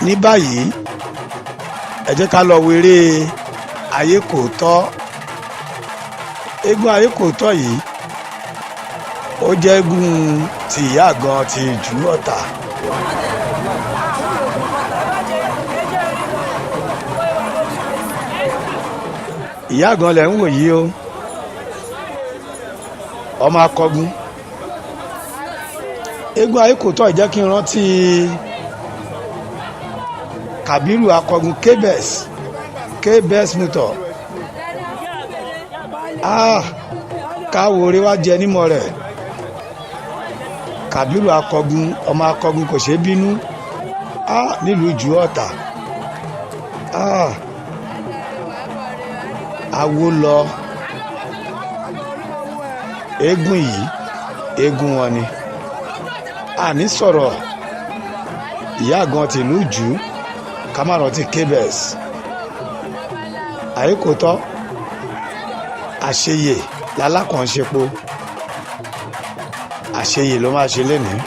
Ní báyìí, ẹ jẹ́ ká lọ wéré ayé kò tọ́. Eégún ayé kò tọ́ yìí, ó jẹ́ eégún ti ìyá àgan ti ìjú Ọ̀tà. Ìyá àgan lẹ̀ ń wò yìí o, ọmọ akọgun. Eégún ayé kò tọ́ yìí jẹ́ kí n rántí Kàbírù akọgun Kébẹ̀s, Kébẹ̀s mutọ̀. Ah, káwo orí wá jẹ nímọ̀ rẹ̀. Kàbírù akọgun, ọmọ akọgun kò ṣeé bínú. Ah, nílùú Ìjú Ọ̀tà. Ah, awo lọ. Eégún yìí, eégún wọn ni. Àní sọ̀rọ̀ ìyá àgan tìlú Ìjú ká má rántí Kébẹ̀s. Àyíkòtọ́ àṣeyè lálákànṣepo, àṣeyè ló máa ṣe lénìí.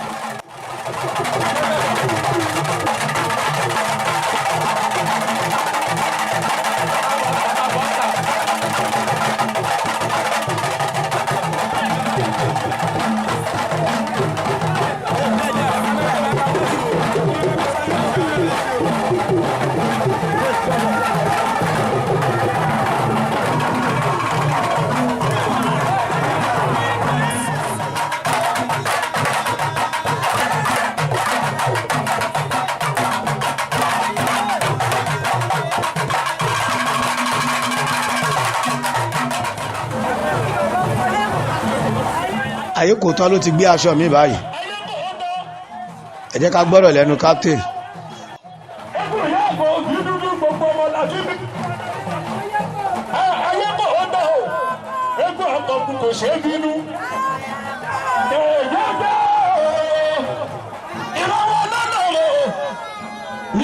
Àyíkòtọ́ ló ti gbé aṣọ mi báyìí. Ẹ jẹ́ ká gbọ́rọ̀ lẹ́nu captain. Eégún ìyá àgbọ̀ òbí dúdú gbogbo ọmọ làjú bí. Ayé kò ó dọ̀ o, eégún àkọ́kù kò ṣeé bínú. Èyí gbé o, ìrànwọ́ lọ́nà o,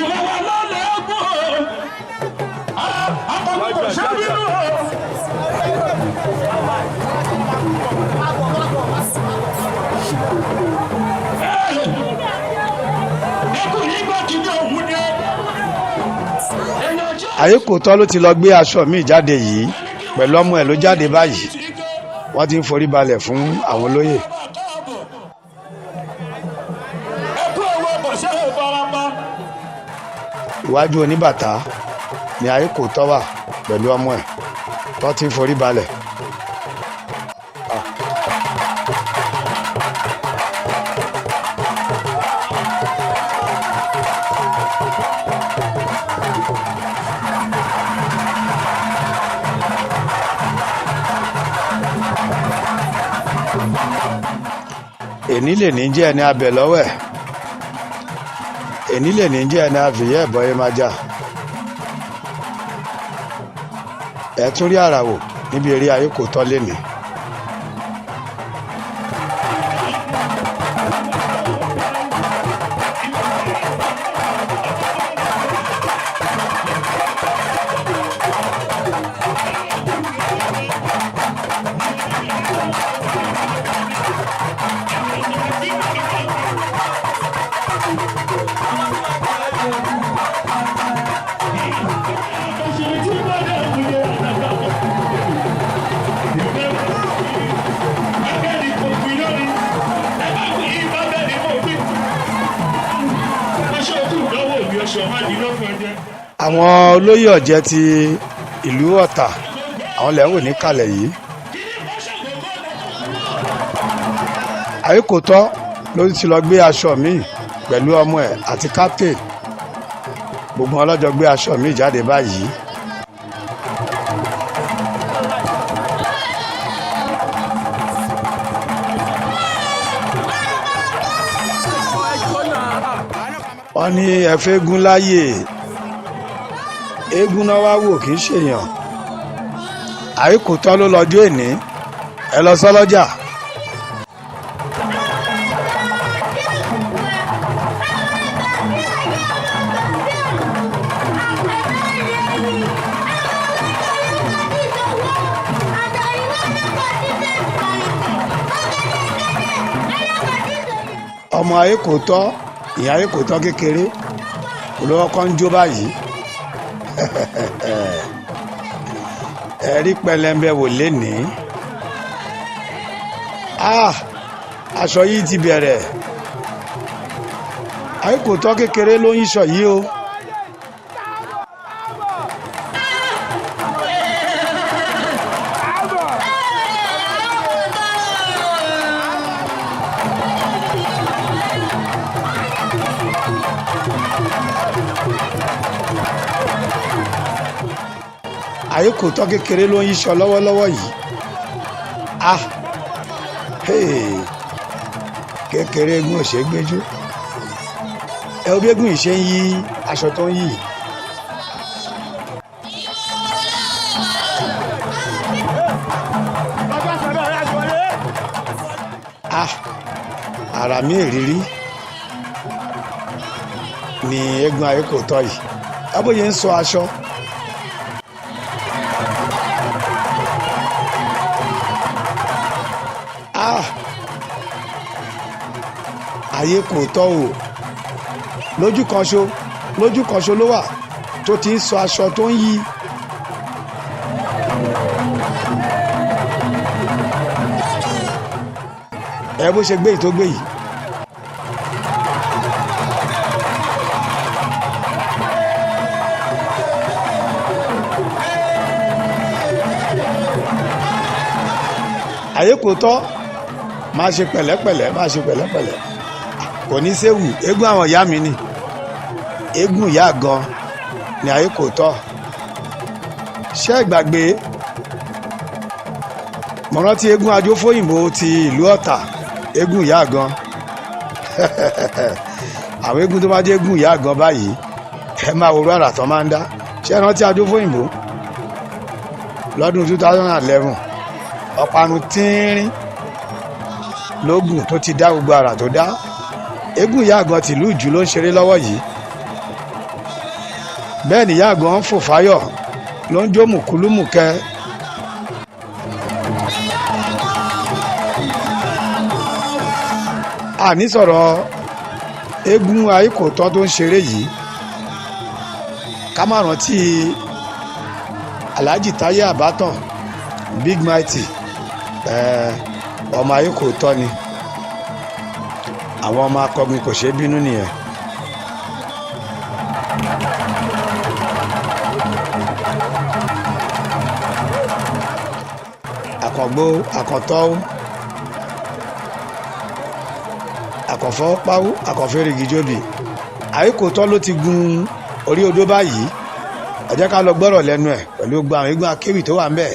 ìrànwọ́ lọ́nà eégún o, àkọ́kù kò ṣeé bínú o. Eégún yìí gbọ́ kí ní òun ni ó. Èèyàn jẹ́ Àyíkòtọ́ ló ti lọ gbé aṣọ mi jáde yìí pẹ̀lú ọmọ ẹ̀ ló jáde báyìí. Wọ́n ti ń forí balẹ̀ fún àwọn olóyè. Ẹkú ewu ọkọ̀ ṣé ò farapa. Iwájú oníbàtà ni Àyíkòtọ́ wà pẹ̀lú ọmọ ẹ̀ tó ti ń forí balẹ̀. Èní lè ní jẹ́ ẹni abẹ lọ́wọ́ ẹ̀, èní lè ní jẹ́ ẹni àfìyẹ́ ẹ̀bọyé máa jà. Ẹ tún rí àràwò níbi eré ayé kò tọ́ lénìí. Àwọn olóyè ọ̀jẹ̀ ti ìlú Ọ̀tà, àwọn lẹ́ ń wò níkàlẹ̀ yìí. Àyíkòtọ́ ló ti lọ gbé aṣọ míì pẹ̀lú ọmọ ẹ̀ àti captain. Gbogbo wọn lọ́jọ́ gbé aṣọ míì jáde báyìí. Wọ́n ní ẹ fẹ́ gún láàyè, eégún náà wá wò kì í ṣèyàn. Àyíkòtọ́ ló lọ́jọ́ èní, ẹ lọ sọ́lọ́jà. Ọmọ ayé kò tọ́, ìyá ayé kò tọ́ kékeré Olówó kan ń jó báyìí. Ẹ̀rí pẹlẹmbẹ wò lénìí. Ah, aṣọ yìí ti bẹ̀rẹ̀. Àìkòtọ́ kékeré ló ń sọ yìí o. Àìkòtọ́ kékeré ló ń yíṣọ lọ́wọ́lọ́wọ́ yìí. Ah, hey, kékeré eégún ò ṣe é gbéjú. Ẹ wo bí eégún yìí ṣe ń yí aṣọ tó ń yí yìí. Ah, àrà mi ìrírí ni eégún Àìkòtọ́ yìí. Ẹ bóyá ń sọ aṣọ. Ah, ayé kò tọ́ o. Lójú kan ṣo, lójú kan ṣo ló wà tó ti ń sọ aṣọ tó ń yí. Ẹ bó ṣe gbé yìí tó gbé yìí. Ayé kò tọ́, máa ṣe pẹ̀lẹ́pẹ̀lẹ́, máa ṣe pẹ̀lẹ́pẹ̀lẹ́. Kò ní séwu, eégún àwọn ìyá mi ni. Eégún ìyá gan ni ayé kò tọ́. Ṣé ẹ gbàgbé? Mo rántí eégún Ajófóyìnbó ti ìlú Ọ̀tà, eégún ìyá gan. Àwọn eégún tó bá jẹ́ eégún ìyá gan báyìí, ẹ máa wo àrà tán máa ń dá. Ṣé ẹ rántí Ajófóyìnbó? Lọ́dún 2011, ọ̀parun tínrín lógún tó ti dá gbogbo àrà tó dá. Eégún ìyá gan tìlú Ìjú ló ń ṣeré lọ́wọ́ yìí. Bẹ́ẹ̀ ni ìyá gan ń fò fáyọ̀ ló ń jó mùkúlùmùkẹ́. Àní sọ̀rọ̀ eégún Àìkòtọ́ tó ń ṣeré yìí, ká má rántí Alhaji Táyé Àbátàn, Big Mighty, ọmọ Àìkòtọ́ ni. Àwọn ọmọ akọgun kò ṣeé bínú nìyẹn. Àkàngbó, àkàntọ́, àkànfọ́ páwó, àkànfẹ́rìgì jóbi. Àìkòtọ́ ló ti gun orí odó báyìí. Ẹ jẹ́ ká lọ gbọ́rọ̀ lẹ́nu ẹ̀ pẹ̀lú gbogbo àwọn eégún akéwì tó wà ń bẹ̀.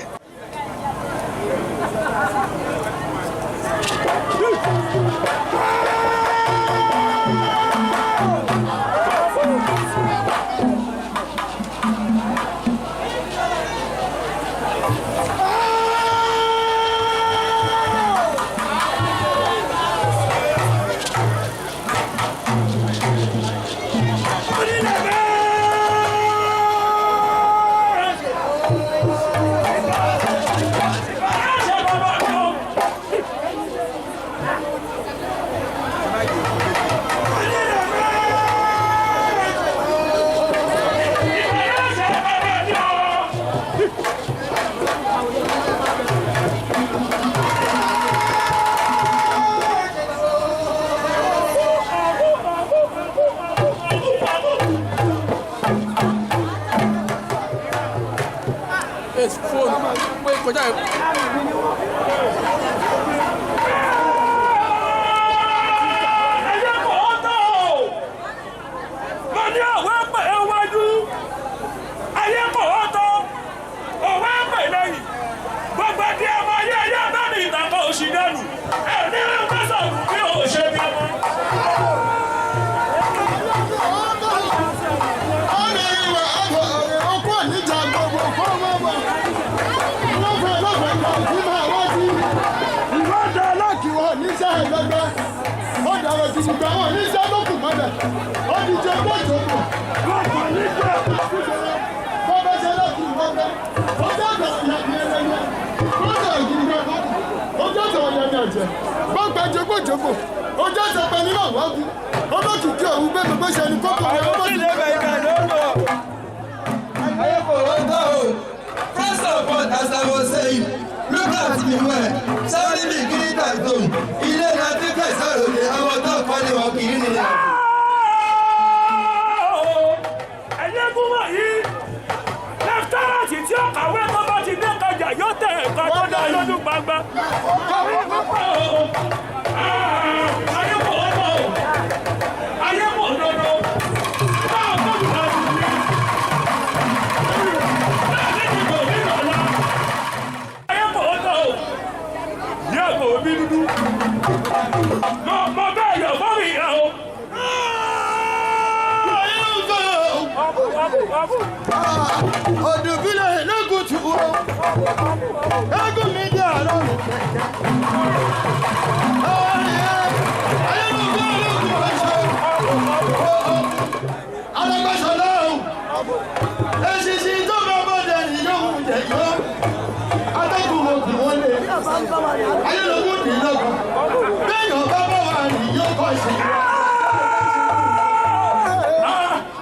Ọjọ́ ìsọ̀pẹ̀ nínú àwọn ọ̀gùn, olókìkí òun gbé gbogbo ṣe ni kókó rẹ̀ ó bọ̀ sí. Òdùbílẹ̀ lẹ́gùtù o, eégún mi dé àárọ̀ mi kẹ̀kẹ́. Ayélujára ológun ọ̀ṣọ́, Alágbàsọ̀lá o, eṣinṣin tó bá bọ́dẹ̀ ní yóò jẹ yó, atẹ́gùn ògùn wọn lè, ayélujára dì lọ́gùn, bẹ́ẹ̀ yóò bá bá wà ní yóò kọ́ sí.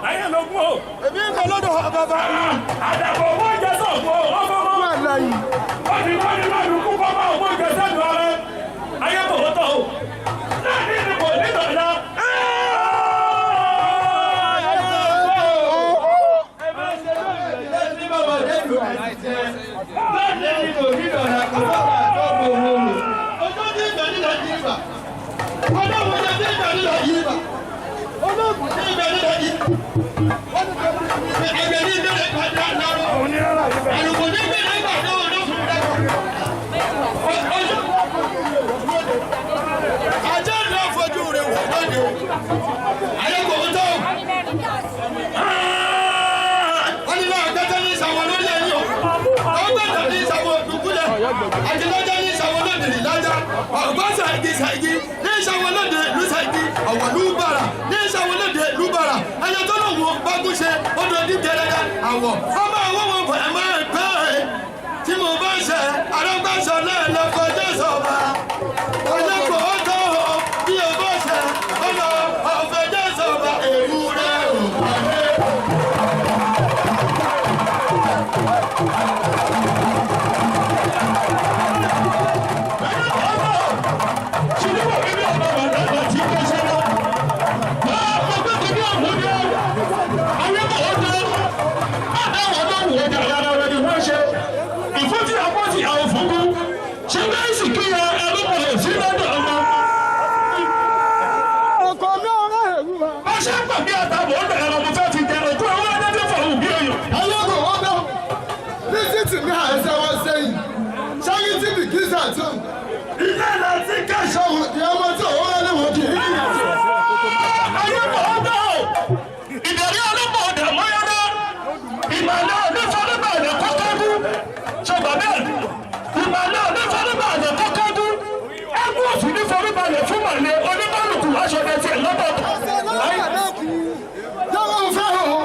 Ayélogún o. Èmi ń bẹ lọ́dọ̀ bàbá. Àdàbọ̀ owó jẹ sọ̀gbọ́ ọmọ Wà láyé. wọ́n ti wọ́n ní lọ́dún kú kọ́ máa owó jẹ sẹ́nu ara ayé kò tọ̀ o. Láàrin ní kò ní dọ̀la. Ajá ni wọ́n fojú rẹ̀ wọ̀ lóde o. Ayé kò tó o. Wọ́n ní náà gbẹ́tẹ́ ní ìsàwọ̀ lórí ẹni o. Ọgbẹ́tẹ̀ ní ìsàwọ̀ òdùkúlẹ̀. Àtìlọ́jẹ́ ní ìsàwọ̀ lóde ìlàjà. Ọ̀gbọ́sà igi ṣàigi ní ìsàwọ̀ lóde ìlú ṣàigi. Ọ̀wọ̀ lúbàrà ní ìsàwọ̀ lóde lúbàrà. Ẹyẹ tó lò wọ́n bágúnṣe odò dídẹrẹdẹ àwọ̀. Ọmọ àwọn wọn bọ̀ ẹ̀ máa pẹ́ ẹ̀. Tí mo bá ṣe arágbáṣọ náà lọ kọjá sọ̀ba. Ọjọ́ kò tó o bí o bá ṣe ọ̀nà ọ̀fẹ́jọ́ sọ̀ba ewúrẹ́ ò wọlé. Ọkọ̀ mi ọ̀rẹ́ ẹ̀rú wa. Ayọ́kọ̀ wọ́n bẹ́ lísìtì ní àìsàn wọn sẹ́yìn ṣáyí tí bì kí sàtún. Ilé ìlàsí kẹ́sọ̀. Ṣọ́hun ìyá ọmọ tí òun rẹ́ léwọ̀n kì í kì í. Ìbẹ̀rẹ̀ ọlọ́pàá ọ̀dà mọ́yọ́dá ìmàlẹ́ onífọ́nùbàdàn kọ́kọ́dú ṣọgbà bẹ́ẹ̀ ìmàlẹ́ onífọ́nùbàdàn kọ́kọ́dú ẹgbẹ́ òfin nífọ́nùbàdàn fún màlẹ́ oníkálukú aṣọ ẹtì ẹ̀ lọ́tọ̀ọ̀tọ̀. Jọ́wọ́ fẹ́ o,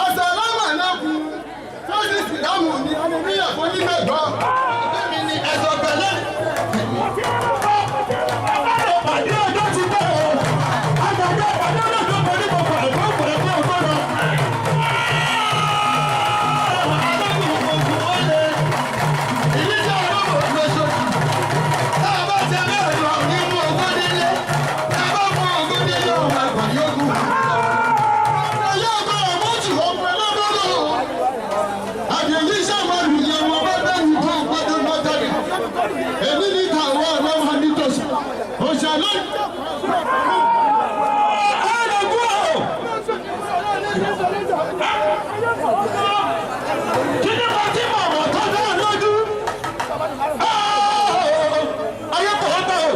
àsàlámù aláìkùm, fásitì ìsìlámù ni àlùmíyà fún onígbàgbọ́. Bẹ́ẹ̀ni ni ẹ̀sọ̀ pẹ̀lẹ́. Pàdé ọjọ́ ti bẹ̀ ọ́ àgbàdo pàdé ọjọ́ pẹ̀lú gbogbo ẹ̀kọ́ ẹ̀kọ́ ẹ̀kọ́ lọ. Alágùn ògùn ó lè. Èyí tí ọlọ́mọ lóṣooṣù. Tá a bá ṣe bẹ́ẹ̀ lọ ní mú ogún délé. Tá a bá mú ogún délé òun àgbà yóò kú. Ẹyẹ ọgbọ́n ọmọ jù ọmọ ẹlọ́dọ́dọ́. Àjèjì sábà lùyẹ̀ wọn bá bẹ́ẹ̀ ní tó gbọ́dọ̀ gbọ́dọ̀. Èmi ní tàwọn ọlọ́wọ́ nítòsí. Òṣèlú. Ẹ̀ẹ́dẹ̀gbọ́ kí ni mo ti mọ̀ mọ̀ tó dá lójú? Ayé kò tó o.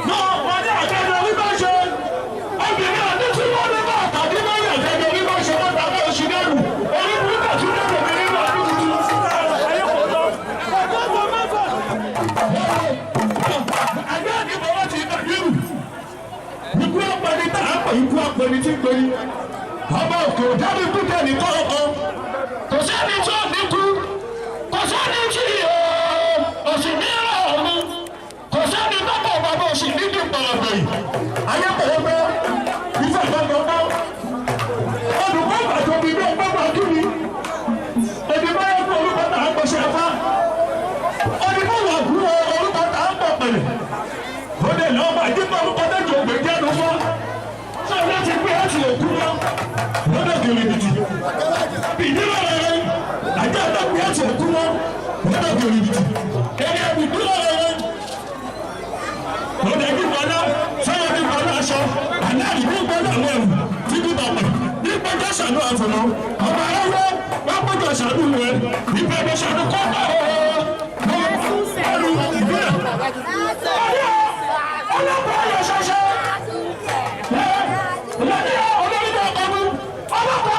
Mo pàdé àjẹjọ wípé ṣe obìnrin àti tí wọ́n ní bá tàbí lẹ́yìn àjẹjọ wípé ṣe wọ́n tàbí oṣù dẹ́rù. Orí burúkú tún dẹ́rù mi nínú ọdún tuntun. Ayé kò tó. Ọjọ́ mẹ́fà. Àgbẹ̀ àdìbò wọn ti dàbí ikú apẹni tá a pè ikú apẹni tí ń pẹni ọba òkè òjáde kúkẹ nìkan ọkọ kò sẹ́ni tí ò ní kú kò sẹ́ni tí òsì ní ọ̀run kò sẹ́ni tọ́pọ̀ bàbá òsì ní di pọ̀lọ̀pọ̀ yìí ayé pọ̀lọpọ̀ ìfẹ́ pọ̀lọpọ̀ olùkọ́ ìbàdàn bíi bí ọgbọ́n gbàdúrà mi òdìbò yẹn kú orúkọ tá a pèsè ẹ̀fá òdìbò wà kú orúkọ tá a pọ̀ pẹ̀lú òde lọ́wọ́ àdìpọ̀ orúkọ tẹ̀jú ògbè jẹ́nu fún ṣé o láti gbé ẹ̀sìn òkú lọ lọ́dọ̀ gèrèbìtì ìdílé rẹ̀ àjẹ́ àtàkùn ẹ̀sìn òkú lọ lọ́dọ̀ gèrèbìtì ẹ̀yẹ ìdílé rẹ̀ lọ́dọ̀ ẹbí gbọ́dọ̀ sọ́yọ́ bí gbọ́dọ̀ aṣọ àná ìbí gbọ́dọ̀ àwọn ẹ̀wù tí bí bàbà bí gbọ́dọ̀ ṣàánú àfọ̀nà ọba aráwọ̀ wọ́n gbọ́dọ̀ ṣàánú rẹ̀ nípa ẹgbẹ́ ṣàánú kọ́ ọlọ́pàá yọ ṣọṣọ lọ́dọ̀ olórí ọkọ̀ ọlọ́pàá.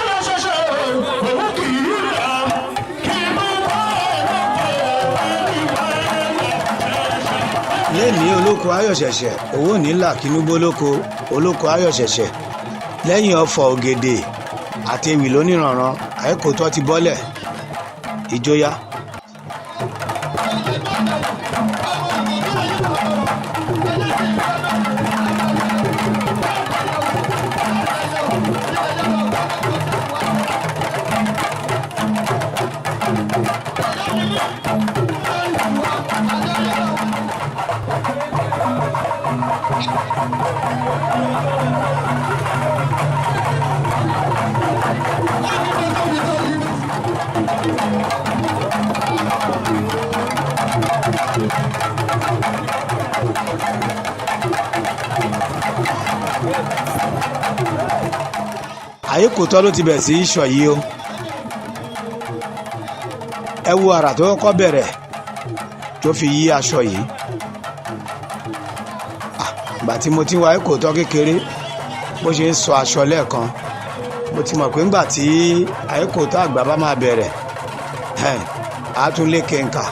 Olóko ayọ̀ṣẹ̀ṣẹ̀ owó nílà kínúbó lóko olóko ayọ̀ṣẹ̀ṣẹ̀ lẹ́yìn ọ̀fọ̀ ògèdè àti ewì lóníranran àìkòtọ́ ti bọ́lẹ̀ ìjóyà. Àyíkòtọ́ ló ti bẹ̀ sí í sọ yìí o. Ẹ wo àrà tó kọ́kọ́ bẹ̀rẹ̀ tó fi yí aṣọ yìí. Ìgbà tí mo ti wá àyíkòtọ́ kékeré bó ṣe ń sọ aṣọ lẹ́ẹ̀kan, mo ti mọ̀ pé ńgbà tí àyíkòtọ́ àgbà bá máa bẹ̀rẹ̀, á tún lé kéńkà.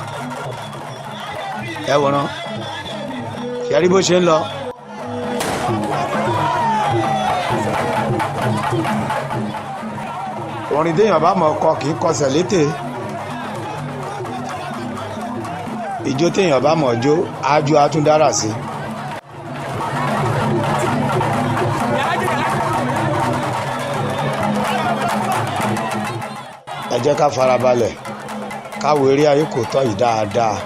Ẹ wòran, ṣe rí bó ṣe ń lọ. Orin téèyàn bá mọ̀ kọ kì í kọsẹ̀ létè. Ijó téèyàn bá mọ̀ jó, ájú á tún dára sí. Ẹ jẹ́ ká farabalẹ̀ ká wo eré ayé kò tọ́ yìí dáadáa.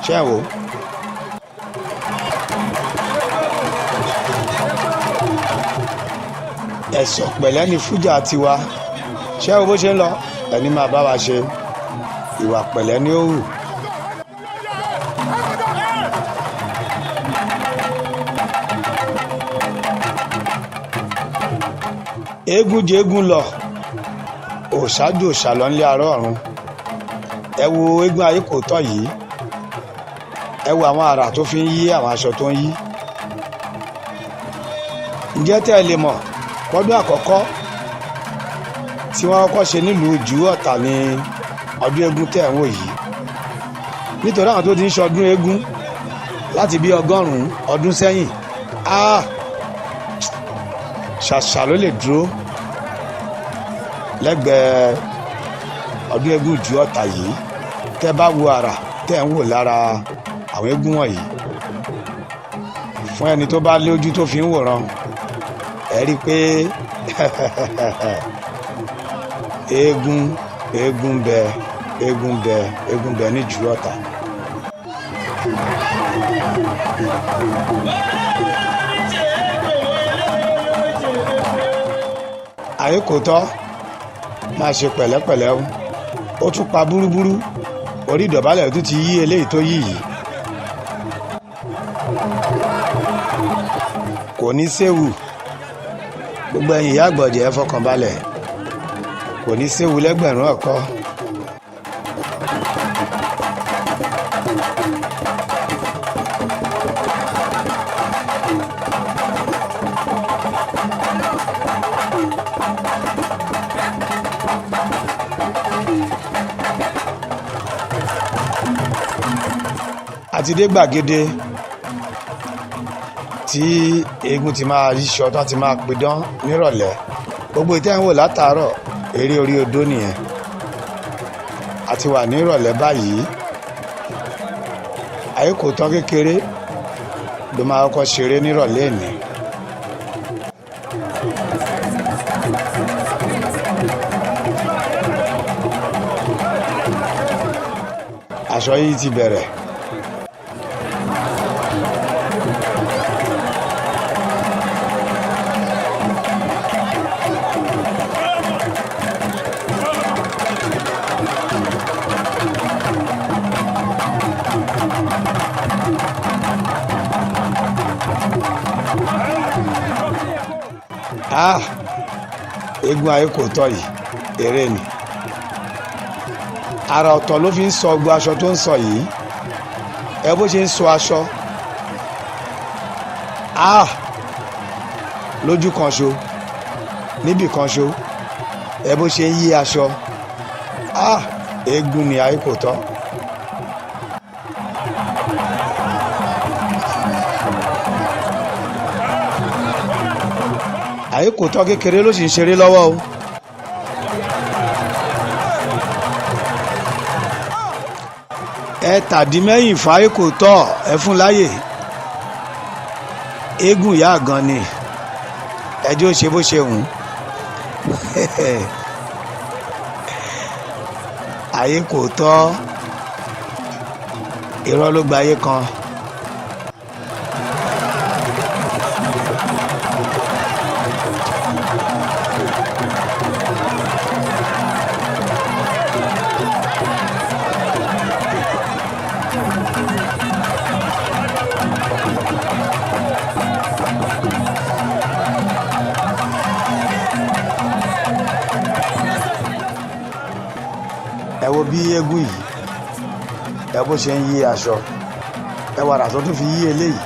Ṣé ẹ wò ó? Ẹ̀sọ̀ pẹ̀lẹ́ ni fújà tiwa. Ṣé o bó ṣe ń lọ? Ẹni máa bá wa ṣe ìwà pẹ̀lẹ́ ní ó hù. Eégún jẹ eégún lọ, òòṣà ju òòṣà lọ nílé arọ́ ọ̀run. Ẹ wo eégún ayé kò tọ́ yìí. Ẹ wo àwọn àrà tó fi ń yí àwọn aṣọ tó ń yí. Ǹjẹ́ tẹ́ ẹ lè mọ̀ pọ́dún àkọ́kọ́ tí wọ́n kọ́kọ́ ṣe nílùú Ìjú Ọ̀tà ní ọdún eégún tẹ́ ẹ̀ ń wò yìí. Nítorí àwọn tó ti ń ṣọdún eégún láti bí 100 ọdún sẹ́yìn, ṣàṣà ló lè dúró lẹ́gbẹ̀ẹ́ ọdún eégún Ìjú Ọ̀tà yìí. Tẹ́ bá wo àrà tẹ́ ẹ̀ ń wò lára àwọn eégún wọ̀nyí, fún ẹni tó bá lójú tó fi ń wòran, ẹ rí i pé eégún eégún bẹ eégún bẹ eégún bẹ ní Ìjú Ọ̀tà. Àyíkòtọ́ máa ṣe pẹ̀lẹ́pẹ̀lẹ́ o. Ó tún pa búrúburú orí ìdọ̀bálẹ̀ tó ti yí eléyìí tó yí yìí. Kò ní séwu. Gbogbo ẹ̀yin ìyá àgbọ̀jẹ̀ ẹ fọkàn balẹ̀. Kò ní séwu lẹ́gbẹ̀rún ọ̀kọ́. Àti dé gbàgede tí eégún ti máa yíṣọ tán ti máa pidán nírọ̀lẹ́. Gbogbo ìtẹ́ ń wò látàárọ̀ eré orí odó nìyẹn. A ti wà nírọ̀lẹ́ báyìí. Ayé kò tán kékeré ló máa kọ́kọ́ ṣeré nírọ̀lẹ́ òní. Aṣọ yìí ti bẹ̀rẹ̀. Eégún ayé kò tọ́ yìí, eré ni. Àrà ọ̀tọ̀ ló fi ń sọ gbogbo aṣọ tó ń sọ yìí. Ẹ bó ṣe ń sọ aṣọ. Lójú kan ṣo, níbì kan ṣo, ẹ bó ṣe ń yí aṣọ. Eégún ni ayé kò tọ́. Àyíkòtọ́ kékeré ló sì ń ṣeré lọ́wọ́ o. Ẹ tàdí mẹ́yìn fún Àyíkòtọ́, ẹ fún láyè. Eégún ìyá gan ni, ẹjọ́ ṣe bó ṣe hùn. Àyíkòtọ́ irọ́ ló gba ayé kan. Ẹ wo bí eégún yìí, ẹ bó ṣe ń yí aṣọ, ẹ wàrà tó tún fi yí eléyìí.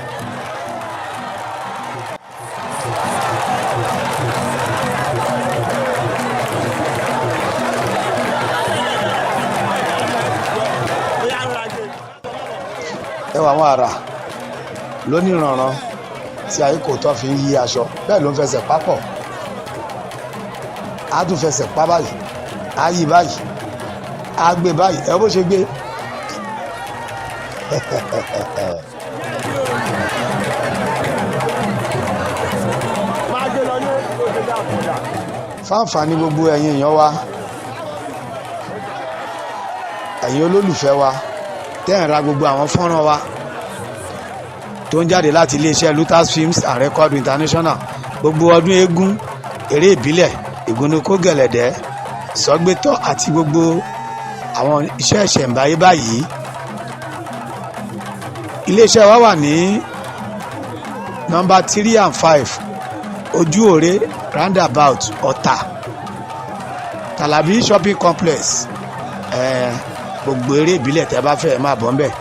Ẹ wà àwọn àrà lóníranran tí Àyíkòtọ́ fi ń yí aṣọ, bẹ́ẹ̀ ló ń fẹsẹ̀ pápọ̀, á tún fẹsẹ̀ pa báyìí, á yí báyìí, á gbé báyìí, ẹ bó ṣe gbé. Fáǹfààní gbogbo ẹ̀yin èèyàn wa, ẹ̀yin olólùfẹ́ wa tẹ́ ń ra gbogbo àwọn fọ́nrán wa tó ń jáde láti iléeṣẹ́ Lutas Films and Record International, gbogbo ọdún eégún, eré ìbílẹ̀, ìgúnnukó, gẹ̀lẹ̀dẹ́, sọ́gbétọ́ àti gbogbo àwọn iṣẹ́ ìṣẹ̀ǹbáyé báyìí. Iléeṣẹ́ wa wà ní nọ́mbà 3 and 5 Ojú Òre roundabout, Ọ̀tà, Tàlàbí shopping complex. Gbogbo eré ìbílẹ̀ tẹ́ bá fẹ́, ẹ máa bọ̀ ńbẹ̀,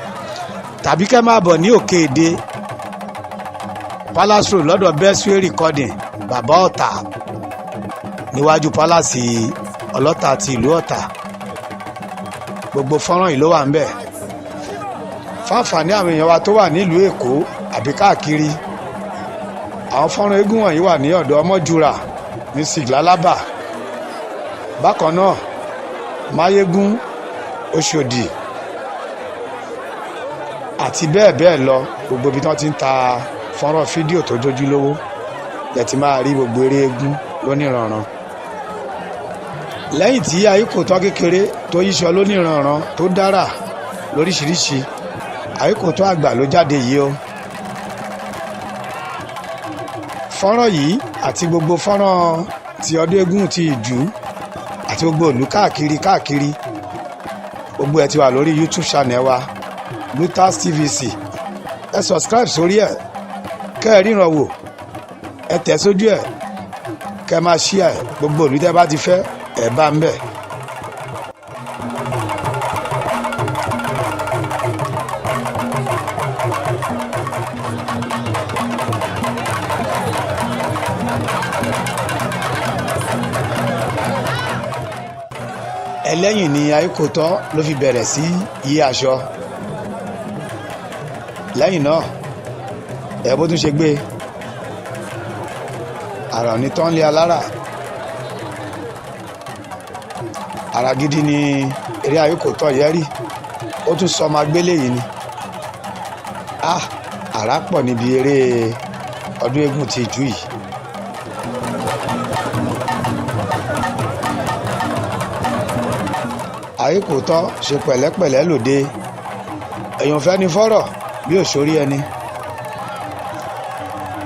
tàbí kẹ́ máa bọ̀ ní Òkè Èdè, Palace Road, lọ́dọ̀ Bestway Recording, Bàbá Ọ̀tà, níwájú palace Ọlọ́tà ti ìlú Ọ̀tà. Gbogbo fọ́nrán yìí ló wà ńbẹ̀ fáǹfààní àwọn èèyàn wa tó wà nílùú Èkó àbí káàkiri. Àwọn fọ́nrán eégún wọ̀nyí wà ní ọ̀dọ̀ Ọmọ́júra ní Siglalaba, bákan náà Máyégún, Òṣòdì àti bẹ́ẹ̀ bẹ́ẹ̀ lọ. Gbogbo ibi tí wọ́n ti ń ta fọ́nrán fídíò tó jójúlówó lẹ ti máa rí gbogbo eré eégún lóníranran. Lẹ́yìn tí Àyíkòtọ́ kékeré tó yíṣọ lóníranran tó dára lóríṣiríṣi, Àyíkòtọ́ àgbà ló jáde yìí o. Fọ́nrán yìí àti gbogbo fọ́nrán ti ọdún eégún ti Ìjú àti gbogbo ìlú káàkiri káàkiri, gbogbo ẹ̀ ti wà lórí YouTube channel wa, Lutas TVC. Ẹ subscribe sórí ẹ̀, kẹ́ ẹ ríran wò, ẹ tẹ̀ sójú ẹ̀, kẹ́ ẹ máa share ẹ̀. Gbogbo ìlú tẹ́ bá ti fẹ́, ẹ̀ bá ń bẹ̀. Ẹlẹ́yìn ni Àyíkòtọ́ ló fi bẹ̀rẹ̀ sí yí aṣọ. Lẹ́yìn náà, ẹ̀ bó tún ṣe gbé àrà ní tán lé alára. Àrà gidi ni eré Àyíkòtọ́ yẹn rí. Ó tún sọ ọmọ agbélé yìí ni àrà pọ̀ níbi eré ọdún eégún ti Ìjú yìí. Àyíkòtọ́ ṣe pẹ̀lẹ́pẹ̀lẹ́ lòde, èèyàn fẹ́ ni fọ́rọ̀ bí òṣòrí ẹni.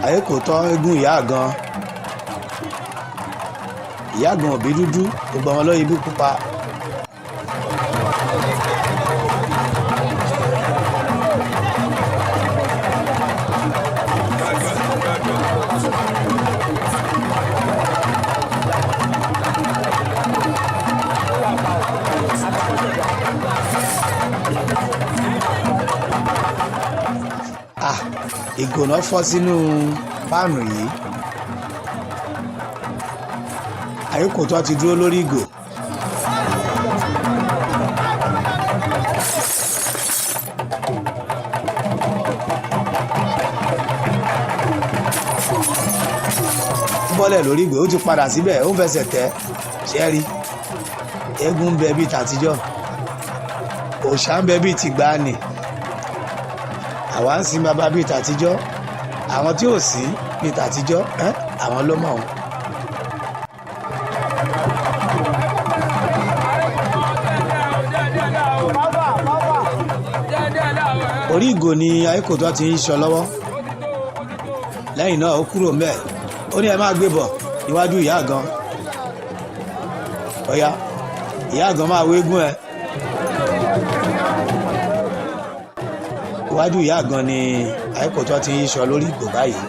Àyíkòtọ́ eégún ìyá gan, ìyá gan òbí dúdú, gbogbo àwọn lóye bí pupa. Ah, ìgònà fọ́ sínú páànù yìí. Àyíkòtọ́ ti dúró lórí ìgò. Bọ́ bọ́lẹ̀ lórí ìgbé, ó ti padà síbẹ̀, ó ń fẹsẹ̀ tẹ̀. Ṣẹ́rí eégún ń bẹ bíi tàtijọ́, òòṣà ń bẹ bíi tìgbàanì, àwa ń sin bàbá bíi tàtijọ́, àwọn tí ò sí bíi tàtijọ́ ẹ́ àwọn ló mọ̀ ọ́n. Orí ìgò ni ayékòótọ́ ti ń sọ lọ́wọ́. Lẹ́yìn náà ó kúrò ńbẹ̀, ó ní ẹ máa gbé bọ̀ níwájú ìyá gan. Ọ̀ya ìyá gan máa wégún ẹ. Iwájú ìyá gan ni ayékòótọ́ ti ń sọ lórí ìgò báyìí.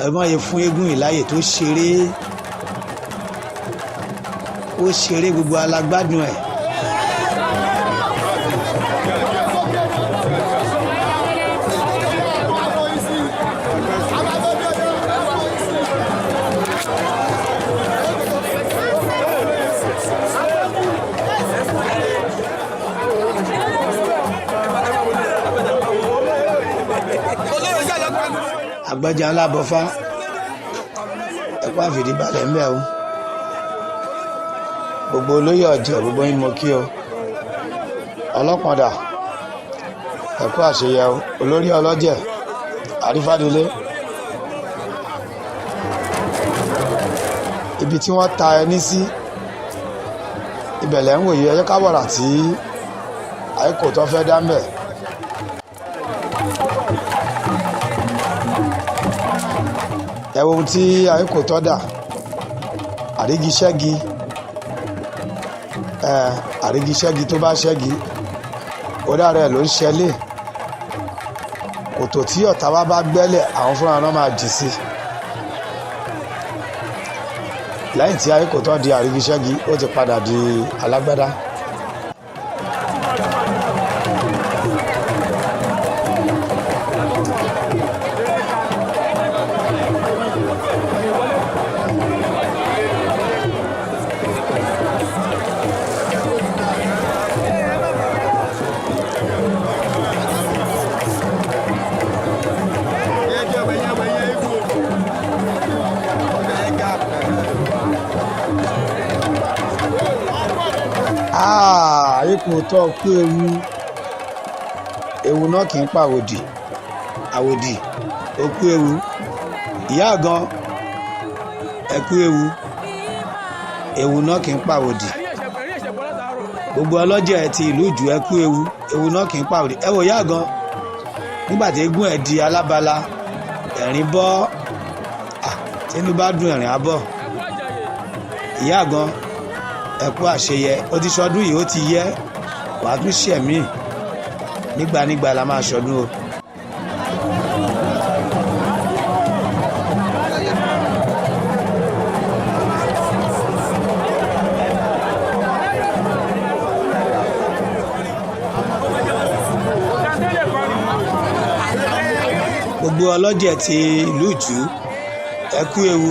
Ẹ má yẹ fún eégún ìláyè tó ṣeré, ó ṣeré, gbogbo alágbádùn ẹ̀. Àgbájá ńlá bọfá, ẹ kó àfìdí balẹ̀ ńbẹ̀ o. Gbogbo olóyè ọ̀jẹ̀, gbogbo yín mo kí o. Ọlọ́pọ̀dà, ẹ kú àṣeyẹ o. Olórí ọlọ́jẹ̀ àrífádélé, ibi tí wọ́n ta ẹni sí ibẹ̀ lẹ́ ń wòye. Ẹjọ́ kábọ̀rà tí àìkò tó fẹ́ dá ńbẹ̀. Ẹ wo ohun tí àìkò tó dà, àrígiṣẹ́gi ẹ, àrígiṣẹ́gi tó bá ṣẹ́gi orí ara ẹ̀ ló ń ṣẹlẹ̀. Kòtò tí ọ̀tá wa bá gbẹ́lẹ̀, àwọn fúnra náà máa jì sí. Lẹ́yìn tí àìkò tó di àrígiṣẹ́gi, ó ti padà di alágbádá. Àìkò tó kú ewu, ewu náà kì í pa àwòdì, àwòdì ó kú ewu. Ìyá gan, ẹ kú ewu, ewu náà kì í pa àwòdì. Gbogbo ọlọ́jẹ̀ ti ìlú Ìjù, ẹ kú ewu, ewu náà kì í pa àwòdì. Ẹ wò ìyá gan nígbà tí eégún ẹ̀ di alábala, ẹ̀rín bọ́, tínú bá dùn ẹ̀rín á bọ̀. Ìyá gan, ẹ kú àṣeyẹ, ó ti ṣọdún yìí, ó ti yẹ, wàá tún ṣẹ̀mí nígbànígbà la máa ṣọdún o. Gbogbo ọlọ́jẹ̀ ti ìlú Ìjú, ẹ kú ewu,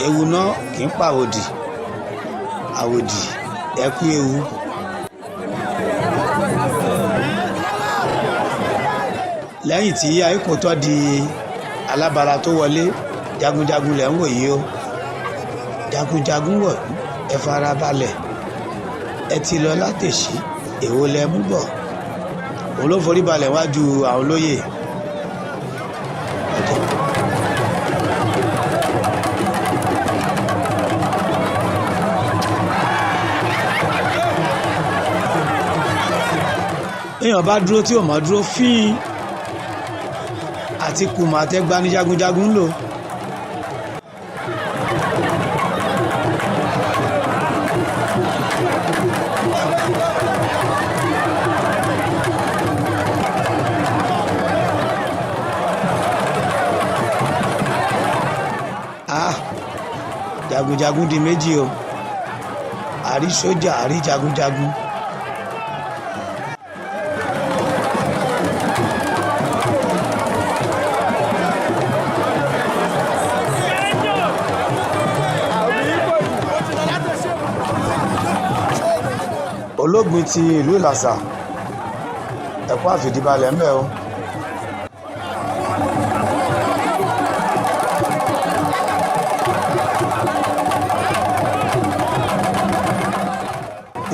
ewu náà kì í pa àwòdì, àwòdì ẹ kú ewu. Lẹ́yìn tí ayékòótọ́ di alábala tó wọlé, jagunjagun lẹ̀ ń wò yìí o. Jagunjagun wọ̀, ẹ fara balẹ̀, ẹ ti lọ látẹ̀sí, èwo lẹ mú bọ̀? Òun ló forí balẹ̀ wájú àwọn olóyè. Èèyàn bá dúró tí ò mọ̀ dúró fín àti kùmọ̀ àtẹ́gbá ní jagunjagun ń lò. Jagunjagun di méjì o, àrí sójà, àrí jagunjagun. Ológun ti ìlú Ìlàsà, ẹ̀kọ́ àfìdíbalẹ̀ ń bẹ o.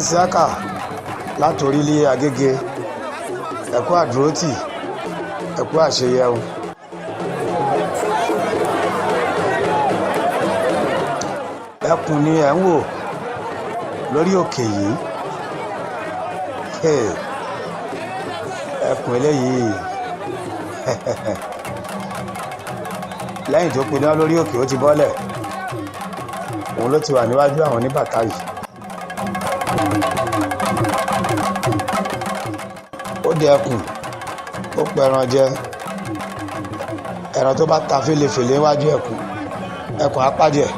Isiaka láti orílẹ̀ Agége, ẹ̀kọ́ àdúrótì, ẹ̀kọ́ àṣeyẹ o. Ẹkùn ni ẹ̀ ń wò lórí òkè yìí. Hey, ẹkùn eléyìí lẹ́yìn tó pidán lórí òkè ó ti bọ́lẹ̀, òun ló ti wà níwájú àwọn oníbàtà yìí. Ó di ẹkùn, ó pẹran jẹ, ẹran tó bá ta fèlèfèlè níwájú ẹkùn, ẹkùn á pàjẹ́.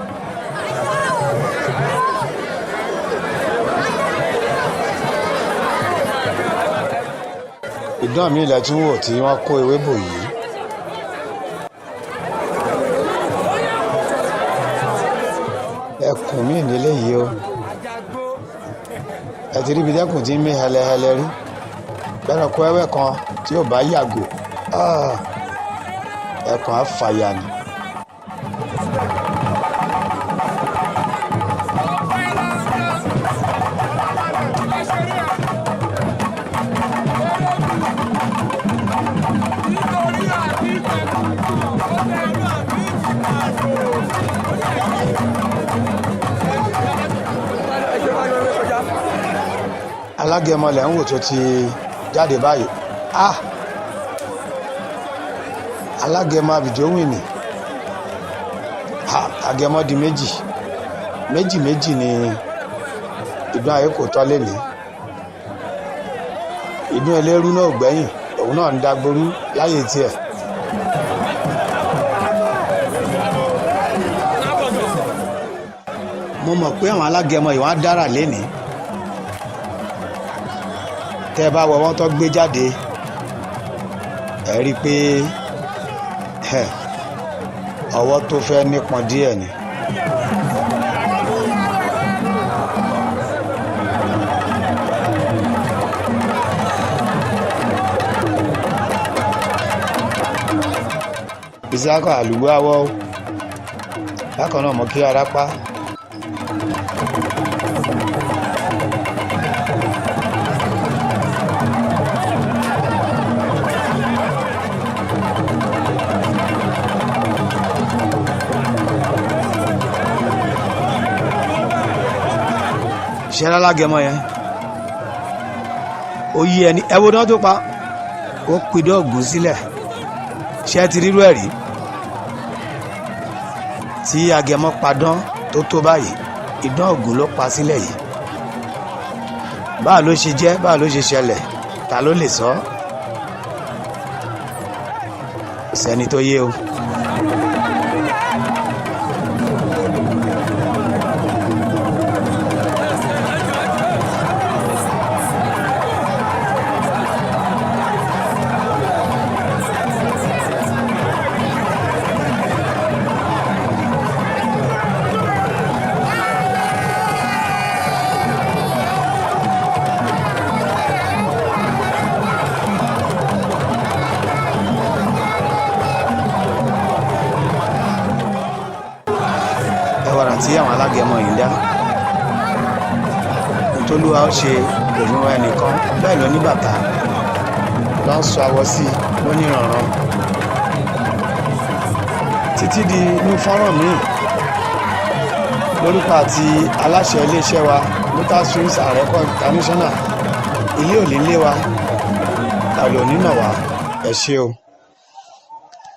Ìdán mi ilẹ̀ tún wò tí wọ́n kó ewé bò yìí. Ẹkùn mi nílé yìí o, ẹ ti ríbi dẹ́kun tí ń mí hẹlẹhẹlẹ rí bẹ́ẹ̀ kó ẹwẹ́ kan tí ò bá yàgò, ẹkùn á fàyà ni. Alágẹmọ lẹ̀ ń wò tó ti jáde báyìí. Ah, alágẹmọ àbìjówìnì, agẹmọ di méjì méjì méjì ni ìdún ayé kò tọ́ lé ní. Ìdún eléérú náà gbẹ̀yìn, òun náà ń dagboru láyé tiẹ̀. Mo mọ̀ pé àwọn alágẹmọ yìí wọ́n á dára lénìí. Tẹ́ ẹ bá wọ wọ́n tó gbé jáde, ẹ rí i pé ọwọ́ tó fẹ́ nípọn díẹ̀ ni. Ìsákọ̀ àlùgbò awọ́ bákan náà mọ̀ kí ara pa. Ṣẹlá lágẹmọ yẹn ó yí ẹni ẹ wo náà tó pa ó pidán ògùn sílẹ̀. Ṣé ẹ ti rírú ẹ̀ rí tí agẹmọ padán tó tó báyìí? Idán ògùn ló pa sílẹ̀ yìí. Báà ló ṣe jẹ́, báà ló ṣe ṣẹlẹ̀, ta ló lè sọ? Kò sẹ́ni tó yé o. Ẹwàrà tí àwọn alágẹmọ yìí ń dá, ntòlúwa ó ṣe òmùwà ẹnìkan bẹ́ẹ̀ ló ní bàtà ló ń sọ awọ sí lóníranran títí di inú fọ́nrán míì. Lórúkọ àti aláṣẹ iléeṣẹ́ wa, Lotus Films and Record International, ilé òní lé wa, àlò onínà wa, ẹ ṣé o.